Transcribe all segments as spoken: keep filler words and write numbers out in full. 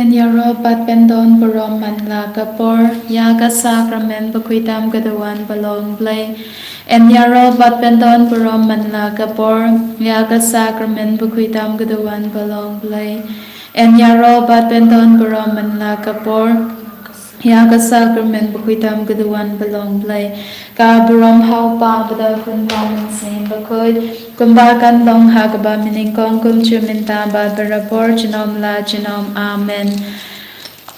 Yn ïaroh bad pyndon burom man la ka por ïa ka sakramen bakhuid tam ka duwan ba long Blei. Yn ïaroh bad pyndon burom man la ka por ïa ka sakramen bakhuid tam ka duwan ba long Blei. Yn ïaroh bad pyndon burom man la ka por ïa ka sakramen bakhuid tam ka duwan ba long Blei. Ka burom ha u Pa bad ha u Khun bad ha u Mynsiem Bakhuid, kumba kan long ha kaba mynnyngkong, kumjuh mynta bad barabor, junom la junom. Amen.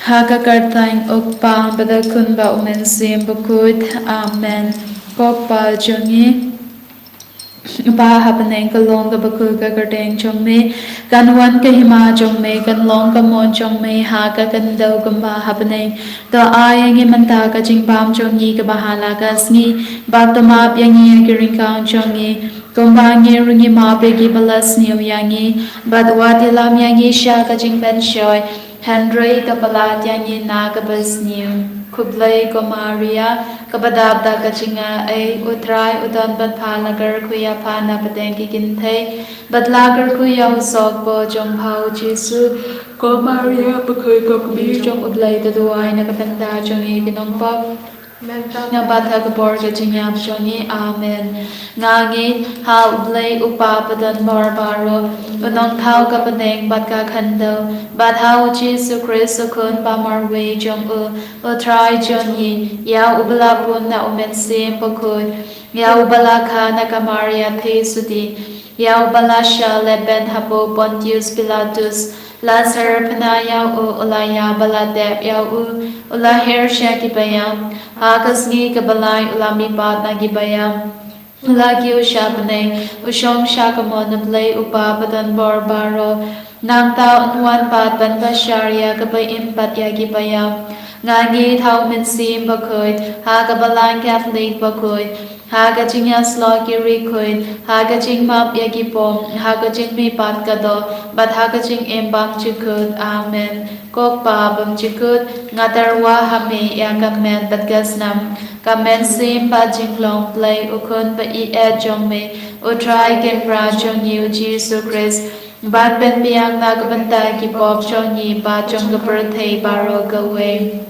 Ha ka kyrteng u Kpa bad u Khun bad u Mynsiem Bakhuid. Amen. Ko Kpa jong ngi, U Kpa ha bneng, kan long kaba khuid ka kyrteng jong me, kan wan ka hima jong me, kan long ka mon jong me ha ka khyndew kumba ha bneng. To ai ïa ngi mynta ka jingbam jong ngi kaba ha la ka sngi, bad to map ïa ngi ïa ki ryngkang jong ngi, kumba ngi ruh ngi map ïa kiba la sniew ïa ngi, bad wat ïalam ïa ngi sha ka jingpynshoi, hynrei to pyllait ïa ngi na kaba sniew. Khublei ko Maria, kaba dap da ka jingaiei, u Trai u don bad pha, la kyrkhu ïa pha na pdeng ki kynthei, bad la kyrkhu ïa u sohkpoh jong pha u Jisu. Ko Maria bakhuid, ko Kmie jong u Blei, to duwai na ka bynta jong ngi ki nongpop, mynta bad ha ka por ka jingïap jong ngi. Amen. Nga ngeit ha u Blei u Kpa badonbor baroh, u nongthaw ka bneng bad ka khyndew, bad ha u Jisu Khrist u Khun ba marwei jong u, u Trai jong ngi, ïa uba la bun na u Mynsiem Bakhuid, ïa uba la kha na ka Maria theisotti, ïa uba la shah lehbeiñ hapoh Pontius Pilatus, la syrphna ïa u, u la ïap bad la tep ïa u, u la her sha kiba ïap, ha ka sngi kaba lai u la mihpat na kiba ïap, u la kiew sha bneng, u shong sha kamon u Blei u Kpa badonbor baroh. Nangta un wan pat ban bishar ïa kaba im bad ïa kiba ïap. Nga ngeit ha u Mynsiem Bakhuid, ha ka Balang Katholik bakhuid, ha ka jingïasyllok ki riewkhuid, ha ka jingmap ïa ki pop, ha ka jingmihpat ka doh, bad ha ka jingim bymjukut. Amen. Ko Kpa bymjukut, nga tyrwa ha me ïa ka met bad ka snam, ka mynsiem bad jinglong Blei u Khun ba ïeit jong me, u Trai Kynrad jong ngi u Jisu Khrist, ban pynbiang na ka bynta ki pop jong ngi bad jong ka pyrthei baroh kawei.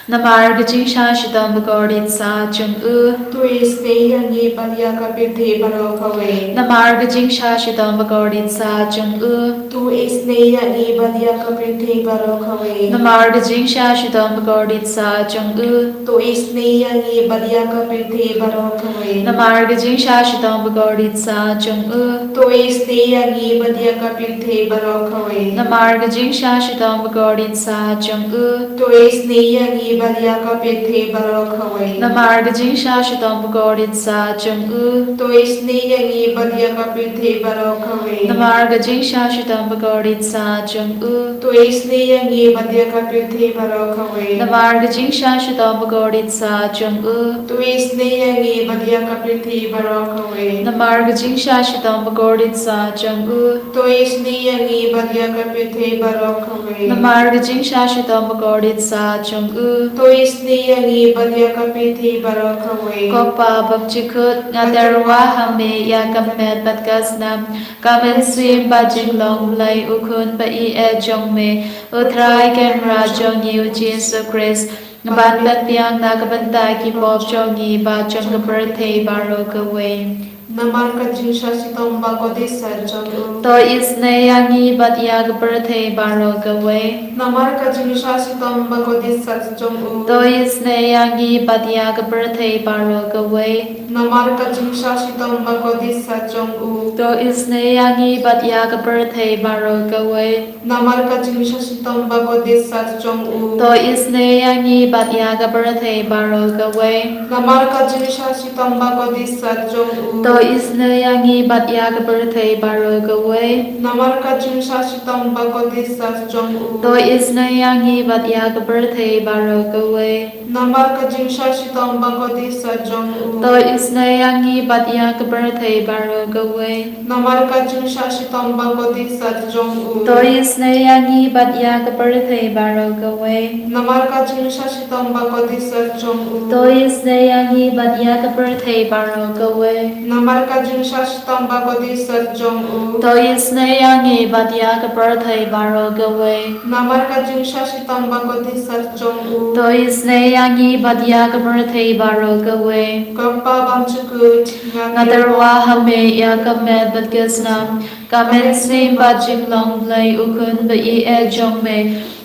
Namar ka jingshah shitom bakordit satia jong u, to isynei ïa ngi bad ïa ka pyrthei baroh kawei. Namar ka jingshah shitom bakordit satia jong u, to isynei ïa ngi bad ïa ka pyrthei baroh kawei. Namar ka jingshah shitom bakordit satia jong u, to isynei ïa ngi bad ïa ka pyrthei baroh kawei. Namar ka jingshah shitom bakordit satia jong u, to isynei ïa ngi bad ïa ka pyrthei baroh kawei. Namar ka jingshah shitom bakordit satia jong u, to isynei ïa ngi bad ïa ka pyrthei baroh kawei. Namar ka jingshah shitom bakordit satia jong u, to isynei ïa ngi bad ïa ka pyrthei baroh kawei. Namar ka jingshah shitom bakordit satia jong u, to isynei ïa ngi bad ïa ka pyrthei baroh kawei. Namar ka jingshah shitom bakordit satia jong u, to isynei ïa ngi bad ïa ka pyrthei baroh kawei. Namar ka jingshah shitom bakordit satia jong u, to isynei ïa ngi bad ïa ka pyrthei baroh kawei. Namar ka jingshah shitom bakordit satia jong u, to isynei ïa ngi bad ïa ka pyrthei baroh kawei. Ko Kpa bymjukut, nga tyrwa ha me ïa ka met bad ka snam, ka mynsiem bad jinglong Blei u Khun ba ïeit jong me, u Trai Kynrad jong ngi u Jisu Khrist, ban pynbiang na ka bynta ki pop jong ngi bad jong ka pyrthei baroh kawei. Namar ka jingshah shitom bakordit satia jong u, to isynei ïa ngi bad ïa ka pyrthei baroh kawei. Namar ka jingshah shitom bakordit satia jong u, to isynei ïa ngi bad ïa ka pyrthei baroh kawei. Namar ka jingshah shitom bakordit satia jong u, to isynei ïa ngi bad ïa ka pyrthei baroh kawei. Namar ka jingshah shitom bakordit satia jong u, to isynei ïa ngi bad ïa ka pyrthei baroh kawei. Namar ka jingshah shitom bakordit satia jong u, to isynei ïa ngi bad ïa ka pyrthei baroh kawei. Namar ka jingshah shitom bakordit satia jong u, to isynei ïa ngi bad ïa ka pyrthei baroh kawei. Namar ka jingshah shitom bakordit satia jong u, to isynei ïa ngi bad ïa ka pyrthei baroh kawei. Namar ka jingshah shitom bakordit satia jong u, to isynei ïa ngi bad ïa ka pyrthei baroh kawei. Namar ka jingshah shitom bakordit satia jong u, to isynei ïa ngi bad ïa ka pyrthei baroh kawei. Namar Namar ka jingshah shitom bakordit sat jong u. To isynei ïa ngi bad ïa ka pyrthei baroh kawei. Namar ka jingshah shitom bakordit sat jong u. To isynei ïa ngi bad ïa ka pyrthei baroh kawei. Ko Kpa bymjukut, nga tyrwa ha me ïa ka met bad ka snam, ka mynsiem bad jinglong Blei u Khun ba ïeit jong me,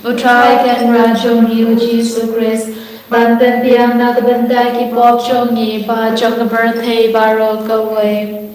U Trai Kynrad jong ngi U Jisu Khrist, ban pynbiang na ka bynta ki pop jong ngi bad jong ka pyrthei baroh kawei.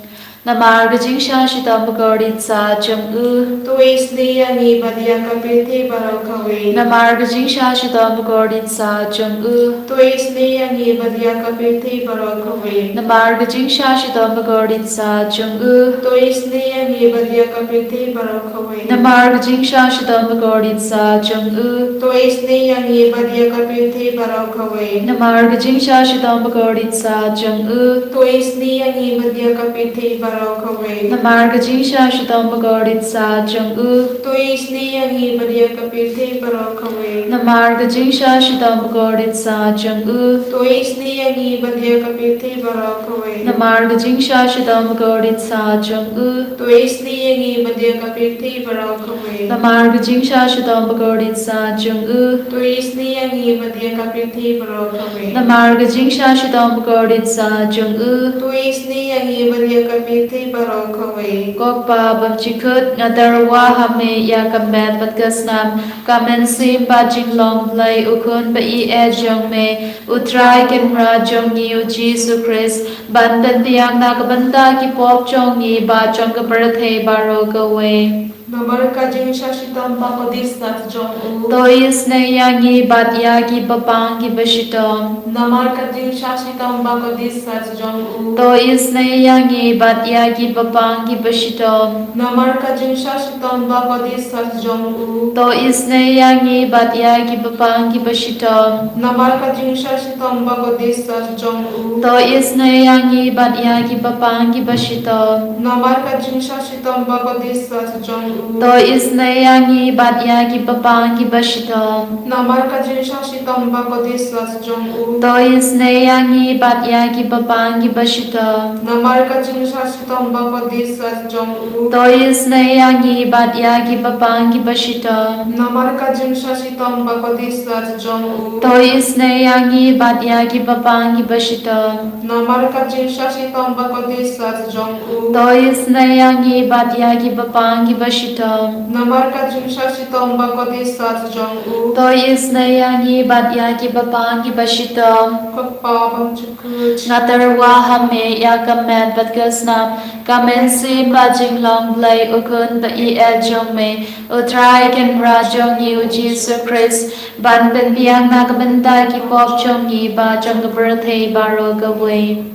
Namar ka jingshah shitom bakordit sat jong u. To isynei ïa ngi bad ïa ka pyrthei baroh kawei. Namar ka jingshah shitom bakordit sat jong u. To isynei ïa ngi bad ïa ka pyrthei baroh kawei. Namar ka jingshah shitom bakordit sat jong u. To isynei ïa ngi bad ïa ka pyrthei baroh kawei. Namar ka jingshah shitom bakordit sat jong u. To isynei ïa ngi bad ïa ka pyrthei baroh kawei. Namar ka jingshah shitom bakordit sat jong u. To isynei ïa ngi bad ïa ka pyrthei baroh kawei. Namar ka jingshah shitom bakordit sat jong u. To isynei ïa ngi bad ïa ka pyrthei baroh kawei. Namar ka jingshah shitom bakordit sat jong u. To isynei ïa ngi bad ïa ka pyrthei baroh kawei. Namar ka jingshah shitom bakordit sat jong u. To isynei ïa ngi bad ïa ka pyrthei baroh kawei. Namar ka jingshah shitom bakordit sat jong u. To isynei ïa ngi bad ïa ka pyrthei baroh kawei. Namar ka jingshah shitom bakordit sat jong u. To isynei ïa ngi bad ïa ka pyrthei baroh kawei. Ko Kpa bymjukut, nga tyrwa ha me ïa ka met bad ka snam, ka mynsiem bad jinglong Blei u Khun ba ïeit jong me, U Trai Kynrad jong ngi U Jisu Khrist, ban pynbiang na ka bynta ki pop jong ngi bad jong ka pyrthei baroh kawei. Namar ka jingshah shitom bakordit sat jong u. To isynei ïa ngi bad ïa ki bapang kiba shitom. Namar ka jingshah shitom bakordit sat jong u. To isynei ïa ngi bad ïa ki bapang kiba shitom. Namar ka jingshah shitom bakordit sat jong u. To isynei ïa ngi bad ïa ki bapang kiba shitom. Namar ka jingshah shitom bakordit sat jong u. To isynei ïa ngi bad ïa ki bapang kiba shitom. Namar ka jingshah shitom bakordit sat jong u. To isynei ïa ngi bad ïa ki bapang kiba shitom. Namar ka jingshah shitom bakordit sat jong u. To isynei ïa ngi bad ïa ki bapang kiba shitom. Namar ka jingshah shitom bakordit sat jong u. To isynei ïa ngi bad ïa ki bapang kiba shitom. Namar ka jingshah shitom bakordit sat jong u. To isynei ïa ngi bad ïa ki bapang kiba shitom. Namar ka jingshah shitom bakordit sat jong u. To isynei ïa ngi bad ïa ki bapang kiba shitom. Namar ka jingshah shitom bakordit sat jong u. To isynei ïa ngi bad ïa ki bapang kiba shitom. Ko Kpa bymjukut. Nga tyrwa ha me ïa ka met bad ka snam, ka mynsiem bad jinglong Blei u Khun ba ïeit jong me, U Trai Kynrad jong ngi U Jisu Khrist, ban pynbiang na ka bynta ki pop jong ngi bad jong ka pyrthei baroh kawei.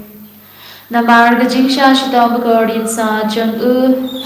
Namar ka jingshah shitom bakordit sat jong u.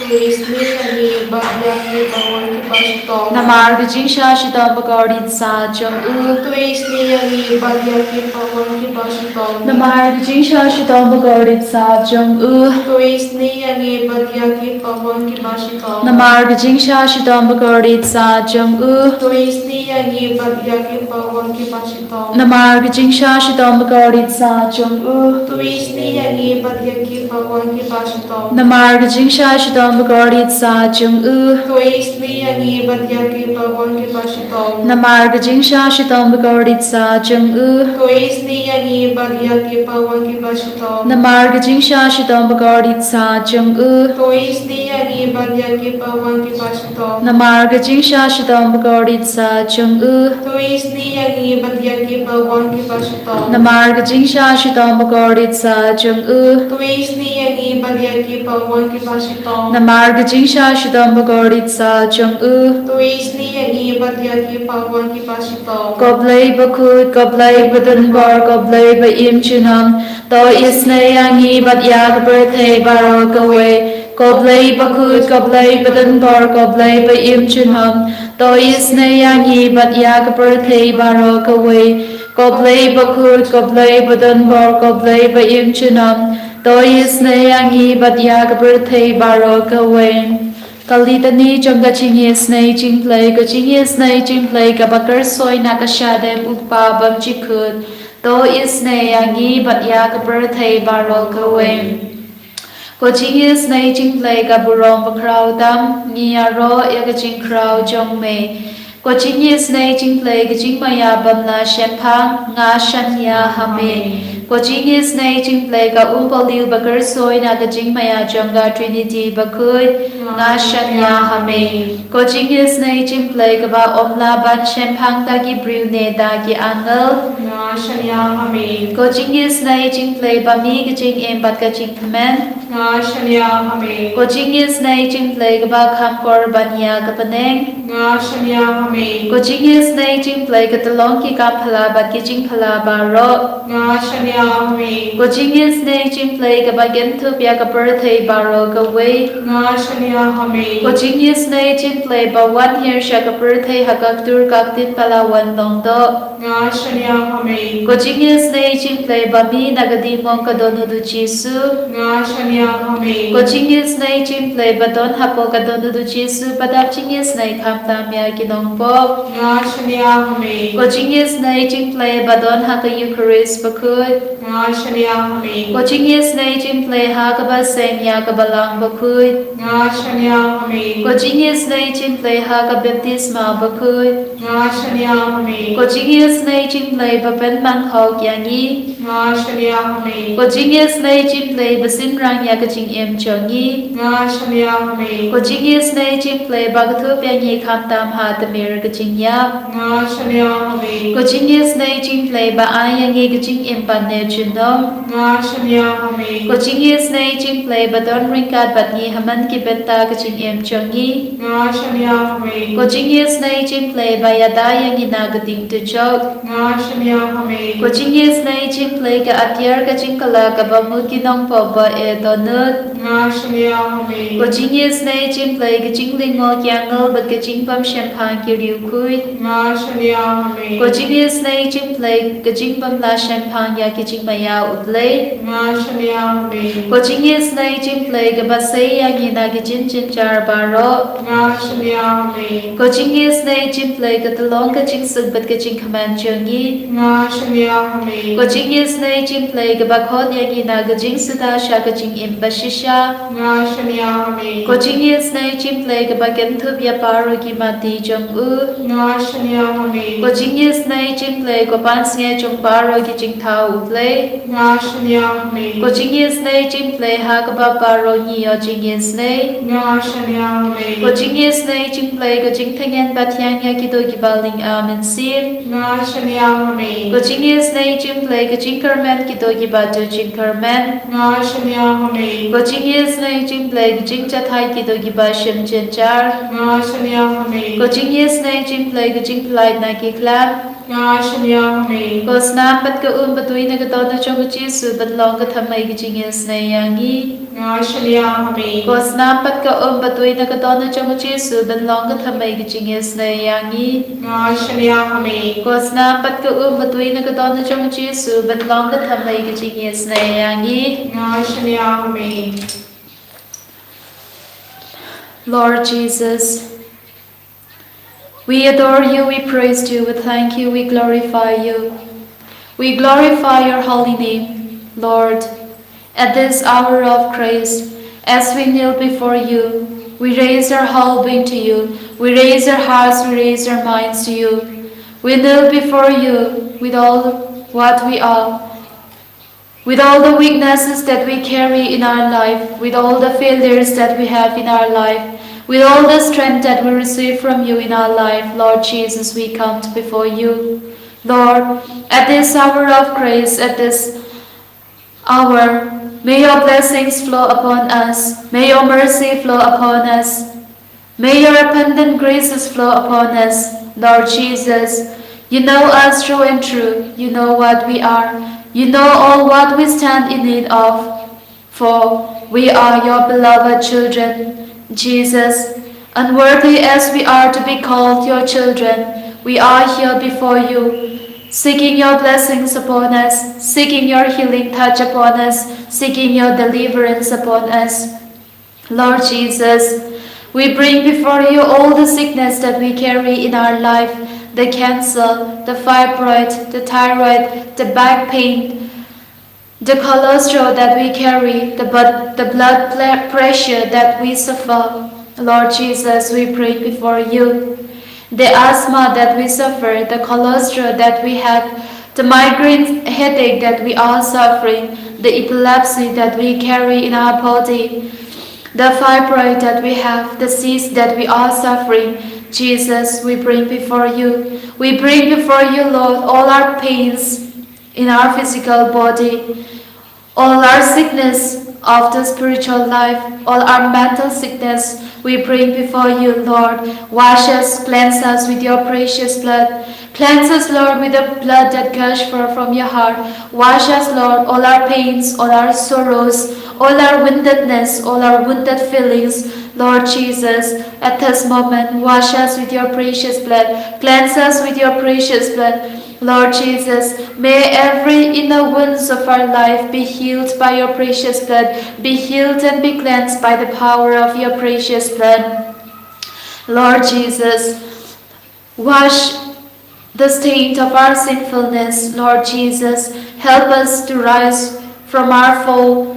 To isynei ïa ngi bad ïa ki bapang kiba shitom. Namar ka jingshah shitom bakordit sat jong u. To isynei ïa ngi bad ïa ki bapang kiba shitom. Namar ka jingshah shitom bakordit sat jong u. To isynei ïa ngi bad ïa ki bapang kiba shitom. Namar ka jingshah shitom bakordit sat jong u. To isynei ïa ngi bad ïa ki bapang kiba shitom. Namar ka jingshah shitom bakordit sat jong u. To isynei ïa ngi bad ïa ki bapang kiba shitom. Namar ka jingshah shitom bakordit sat jong u. To isynei ïa ngi bad ïa ki bapang kiba shitom. Namar ka jingshah shitom bakordit sat jong u. To isynei ïa ngi bad ïa ki bapang kiba shitom. Namar ka jingshah shitom bakordit sat jong u. To isynei ïa ngi bad ïa ki bapang kiba shitom. Namar ka jingshah shitom bakordit sat jong u. To isynei ïa ngi bad ïa ki bapang kiba shitom. Namar ka jingshah shitom bakordit sat jong u. To isynei ïa ngi bad ïa ki bapang kiba shitom. Namar ka jingshah shitom bakordit sat jong u. To isynei ïa ngi bad ïa ki bapang kiba shitom. Ko Blei bakhuid, ko Blei badonbor, ko Blei ba im junom. To isynei ïa ngi bad ïa ka pyrthei baroh kawei. Ko Blei bakhuid, ko Blei badonbor, ko Blei ba im junom. To isynei ïa ngi bad ïa ka pyrthei baroh kawei. Ko Blei bakhuid, ko Blei badonbor, ko Blei ba im junom. To isynei ïa ngi bad ïa ka pyrthei baroh kawei. Ka litani jong ka jingisynei jingblei, ka jingisynei jingblei kaba kyrsoi na ka shadem U Kpa bymjukut. To isynei ïa ngi bad ïa ka pyrthei baroh kawei. Ko jingisynei jingpyllait ka burom bakhraw tam, ngi ïaroh ïa ka jingkhraw jong me. Ko jingisynei jingpyllait ka jingmaïa bym la shemphang, nga shaniah ha me. Ko jingisynei jingpyllait ka umpohliew bakyrsuid na ka jingmaïa jong ka Trinity bakhuid, nga shaniah ha me. Ko jingisynei jingpyllait kaba ym lah ban shemphang da ki briew ne da ki angel, nga shaniah ha me. Ko jingisynei jingpyllait ba mih ka jingim bad ka jingkmen, nga shaniah ha me. Ko jingisynei jingpyllait kaba kham kor ban ïa ka bneng, nga shaniah ha me. Ko jingisynei jingpyllait ka tyllong ki kam phylla bad ki jingphylla baroh, nga shaniah ha me. Ko jingisynei jingpyllait kaba kynthup ïa ka pyrthei baroh kawei, nga shaniah ha me. Ko jingisynei jingpyllait ba wan hiar sha ka pyrthei ha ka ktur ka ktien ba la wan long doh, nga shaniah ha me. Ko jingisynei jingpyllait ba mih na ka diengmong ka Dohnud u Jisu, nga shaniah ha me. Ko jingisynei jingpyllait ba don hapoh ka Dohnud u Jisu ba dap jingisynei khamtam ïa ki nongpop, nga shaniah ha me. Ko jingisynei jingpyllait ba don ha ka Eukharist bakhuid, nga shaniah ha me. Ko jingisynei jingpyllait ha kaba seng ïa ka Balang bakhuid, nga shaniah ha me. Ko jingisynei jingpyllait ha ka baptisma bakhuid, nga shaniah ha me. Ko jingisynei jingpyllait ba pynmang hok ïa ngi, nga shaniah ha me. Ko jingisynei jingpyllait ba synrang ïa ka jingim jong ngi, nga shaniah ha me. Ko jingisynei jingpyllait ba kynthup ïa ngi khamtam ha tmier ka jingïap, nga shaniah ha me. Ko jingisynei jingpyllait ba ai ïa ngi ka jingim ban neh junom, nga shaniah ha me. Ko jingisynei jingpyllait ba don ryngkat bad ngi ha man ki bynta ka jingim jong ngi, nga shaniah ha me. Ko jingisynei jingpyllait ba ïada ïa ngi na ka ding dujok, nga shaniah ha me. Ko jingisynei jingpyllait ka atiar ka jingkylla kaba mut ki nongpop ba eh dohnud, nga shaniah ha me. Ko jingisynei jingpyllait ka jinglyngngoh ki angel bad ka jingbymshemphang ki riewkhuid, nga shaniah ha me. Ko jingisynei jingpyllait ka jingbymlah shemphang ïa ki jingmaïa U Blei, nga shaniah ha me. Ko jingisynei jingpyllait kaba sei ïa ngi na ki jingjynjar baroh, nga shaniah ha me. Ko jingisynei jingpyllait ka tyllong ka jingsuk bad ka jingkmen jong ngi, nga shaniah ha me. Ko jingisynei jingpyllait kaba khot ïa ngi na ka jingsuda sha ka jingim bashisha, nga shaniah ha me. Ko jingisynei jingpyllait kaba kynthup ïa baroh ki mati jong u, nga shaniah ha me. Ko jingisynei jingpyllait ko pansngiat jong baroh ki jingthaw U Blei, nga shaniah ha me. Ko jingisynei jingpyllait ha kaba baroh ngi ïoh jingisynei, nga shaniah ha me. Ko jingisynei jingpyllait ko jingtngen ba thiang ïa kito kiba lyngba mynsiem, nga shaniah ha me. Ko jingisynei jingpyllait ko jingkyrmen kito kiba duh jingkyrmen, nga shaniah ha me. Ko jingisynei jingpyllait ko jingjahthait kito kiba shim jynjar, nga shaniah ha me. Ko jingisynei jingpyllait ko jingpyllait na ki khlem, nga shaniah ha me. Ko snam bad ka um ba tui na ka dohnud jong u Jisu ban long ka thymmei ka jingisynei ïa ngi, nga shaniah ha me. Ko snam bad ka um ba tui na ka dohnud jong u Jisu ban long ka thymmei ka jingisynei ïa ngi, nga shaniah ha me. Ko snam bad ka um ba tui na ka dohnud jong u Jisu ban long ka thymmei ka jingisynei ïa ngi, nga shaniah ha me. Lord Jesus, we adore you, we praise you, we thank you, we glorify you. We glorify your holy name, Lord. At this hour of grace, as we kneel before you, we raise our whole being to you. We raise our hearts, we raise our minds to you. We kneel before you with all what we are, with all the weaknesses that we carry in our life, with all the failures that we have in our life, with all the strength that we receive from you in our life, Lord Jesus, we come before you. Lord, at this hour of grace, at this hour, may your blessings flow upon us. May your mercy flow upon us. May your abundant graces flow upon us, Lord Jesus. You know us through and through. You know what we are. You know all what we stand in need of. For we are your beloved children, Jesus. Unworthy as we are to be called your children, we are here before you, seeking your blessings upon us, seeking your healing touch upon us, seeking your deliverance upon us. Lord Jesus, we bring before you all the sickness that we carry in our life, the cancer, the fibroid, the thyroid, the back pain, The cholesterol that we carry, the, but the blood ple- pressure that we suffer, Lord Jesus, we bring before you. The asthma that we suffer, the cholesterol that we have, the migraine headache that we are suffering, the epilepsy that we carry in our body, the fibroid that we have, the cyst that we are suffering, Jesus, we bring before you. We bring before you, Lord, all our pains in our physical body, all our sickness of the spiritual life, all our mental sickness, we bring before you, Lord. Wash us, cleanse us with your precious blood. Cleanse us, Lord, with the blood that gushed forth from your heart. Wash us, Lord, all our pains, all our sorrows, all our woundedness, all our wounded feelings. Lord Jesus, at this moment, wash us with your precious blood. Cleanse us with your precious blood. Lord Jesus, may every inner wounds of our life be healed by your precious blood, be healed and be cleansed by the power of your precious blood. Lord Jesus, wash the stain of our sinfulness. Lord Jesus, help us to rise from our fall.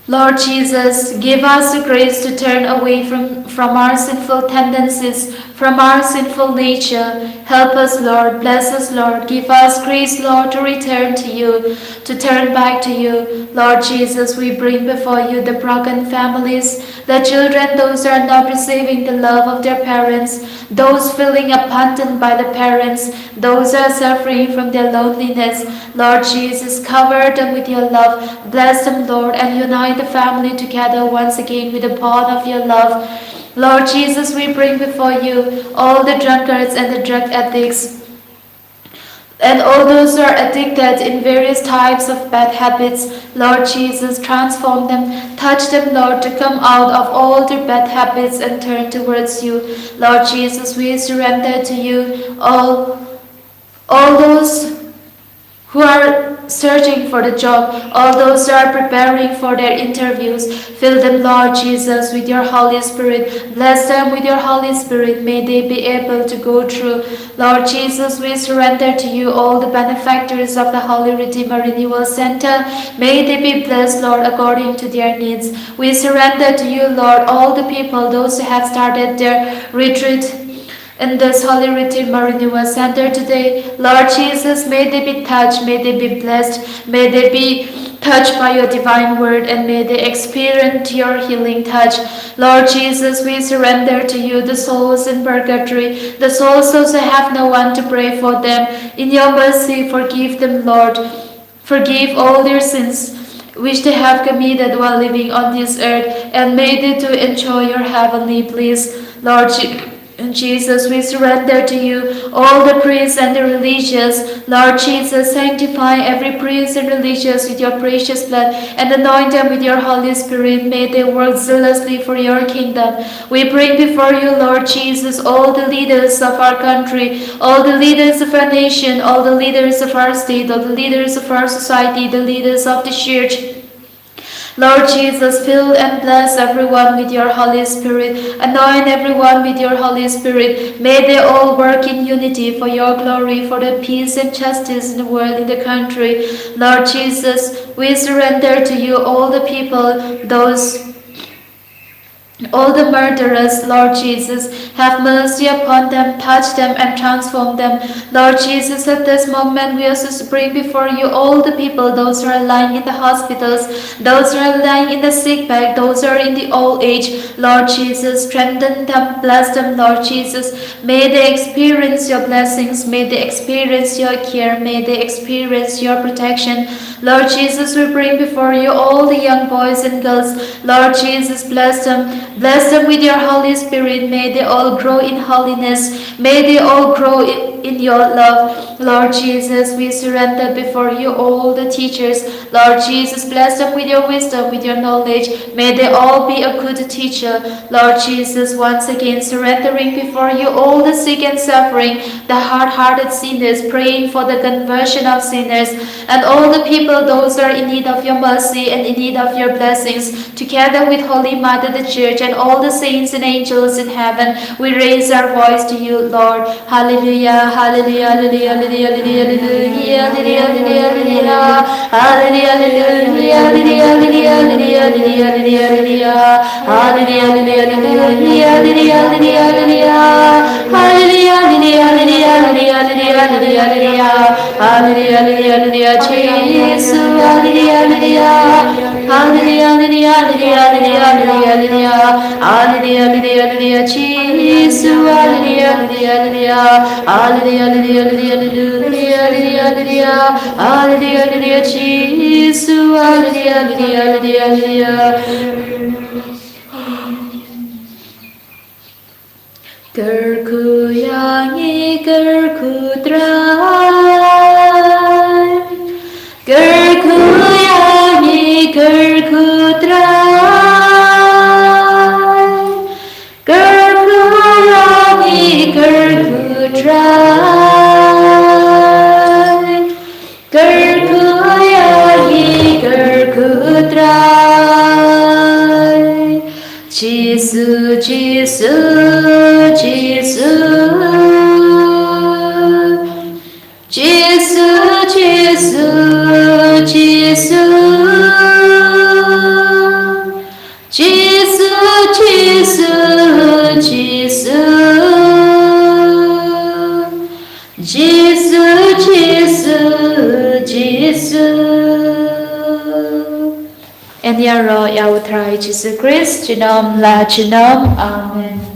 Lord Jesus, give us the grace to turn away from, from our sinful tendencies, from our sinful nature. Help us, Lord. Bless us, Lord. Give us grace, Lord, to return to you, to turn back to you. Lord Jesus, we bring before you the broken families, the children, those who are not receiving the love of their parents, those feeling abandoned by the parents, those who are suffering from their loneliness. Lord Jesus, cover them with your love. Bless them, Lord, and unite the family together once again with the bond of your love. Lord Jesus, we bring before you all the drunkards and the drug addicts and all those who are addicted in various types of bad habits. Lord Jesus, transform them, touch them, Lord, to come out of all their bad habits and turn towards you. Lord Jesus, we surrender to you all, all those who are searching for the job, all those who are preparing for their interviews. Fill them, Lord Jesus, with your Holy Spirit. Bless them with your Holy Spirit. May they be able to go through. Lord Jesus, we surrender to you all the benefactors of the Holy Redeemer Renewal Center. May they be blessed, Lord, according to their needs. We surrender to you, Lord, all the people, those who have started their retreat in this Holy Redeemer Renewal Center today. Lord Jesus, may they be touched, may they be blessed, may they be touched by your divine word, and may they experience your healing touch. Lord Jesus, we surrender to you the souls in purgatory, the souls those who have no one to pray for them. In your mercy, forgive them, Lord. Forgive all their sins which they have committed while living on this earth, and may they too enjoy your heavenly bliss. Lord Je- Jesus, we surrender to you all the priests and the religious. Lord Jesus, sanctify every priest and religious with your precious blood and anoint them with your Holy Spirit. May they work zealously for your kingdom. We bring before you, Lord Jesus, all the leaders of our country, all the leaders of our nation, all the leaders of our state, all the leaders of our society, the leaders of the church. Lord Jesus, fill and bless everyone with your Holy Spirit. Anoint everyone with your Holy Spirit. May they all work in unity for your glory, for the peace and justice in the world, in the country. Lord Jesus, we surrender to you all the people, those all the murderers, Lord Jesus, have mercy upon them, touch them, and transform them. Lord Jesus, at this moment we also bring before you all the people, those who are lying in the hospitals, those who are lying in the sick bed, those who are in the old age. Lord Jesus, strengthen them, bless them, Lord Jesus. May they experience your blessings, may they experience your care, may they experience your protection. Lord Jesus, we bring before you all the young boys and girls. Lord Jesus, bless them. Bless them with your Holy Spirit. May they all grow in holiness. May they all grow in, in your love. Lord Jesus, we surrender before you all the teachers. Lord Jesus, bless them with your wisdom, with your knowledge. May they all be a good teacher. Lord Jesus, once again surrendering before you all the sick and suffering, the hard-hearted sinners, praying for the conversion of sinners, and all the people, those who are in need of your mercy and in need of your blessings. Together with Holy Mother, the Church, and all the saints and angels in heaven, we raise our voice to you, Lord. Hallelujah. Hallelujah, hallelujah, hallelujah, hallelujah, hallelujah, hallelujah, hallelujah. Hallelujah, hallelujah, hallelujah, hallelujah, hallelujah, hallelujah, hallelujah. Hallelujah, hallelujah, hallelujah, hallelujah, hallelujah. Hallelujah, hallelujah, hallelujah, hallelujah, hallelujah, hallelujah. Hallelujah, hallelujah, hallelujah, Jisu, hallelujah, hallelujah. Hallelujah, hallelujah, hallelujah, hallelujah, hallelujah. Hallelujah, hallelujah, hallelujah, Jisu, hallelujah, hallelujah, hallelujah. Hallelujah, hallelujah, hallelujah, hallelujah, hallelujah. Hallelujah, hallelujah, Jisu, hallelujah, hallelujah, hallelujah, hallelujah. Kyrkhu ïa ngi, kyrkhu Trai. Kyrkhu ïa ngi, kyrkhu Trai. Kyrkhu ïa ngi, kyrkhu Trai. Kyrkhu ïa ngi, kyrkhu Trai. Jisu, Jisu, Jisu. Jisu, Jisu, Jisu. Jisu, Jisu, Jisu. Jisu, Jisu, Jisu. Yn ïaroh ïa u Trai Jisu Khrist junom la junom. Amen.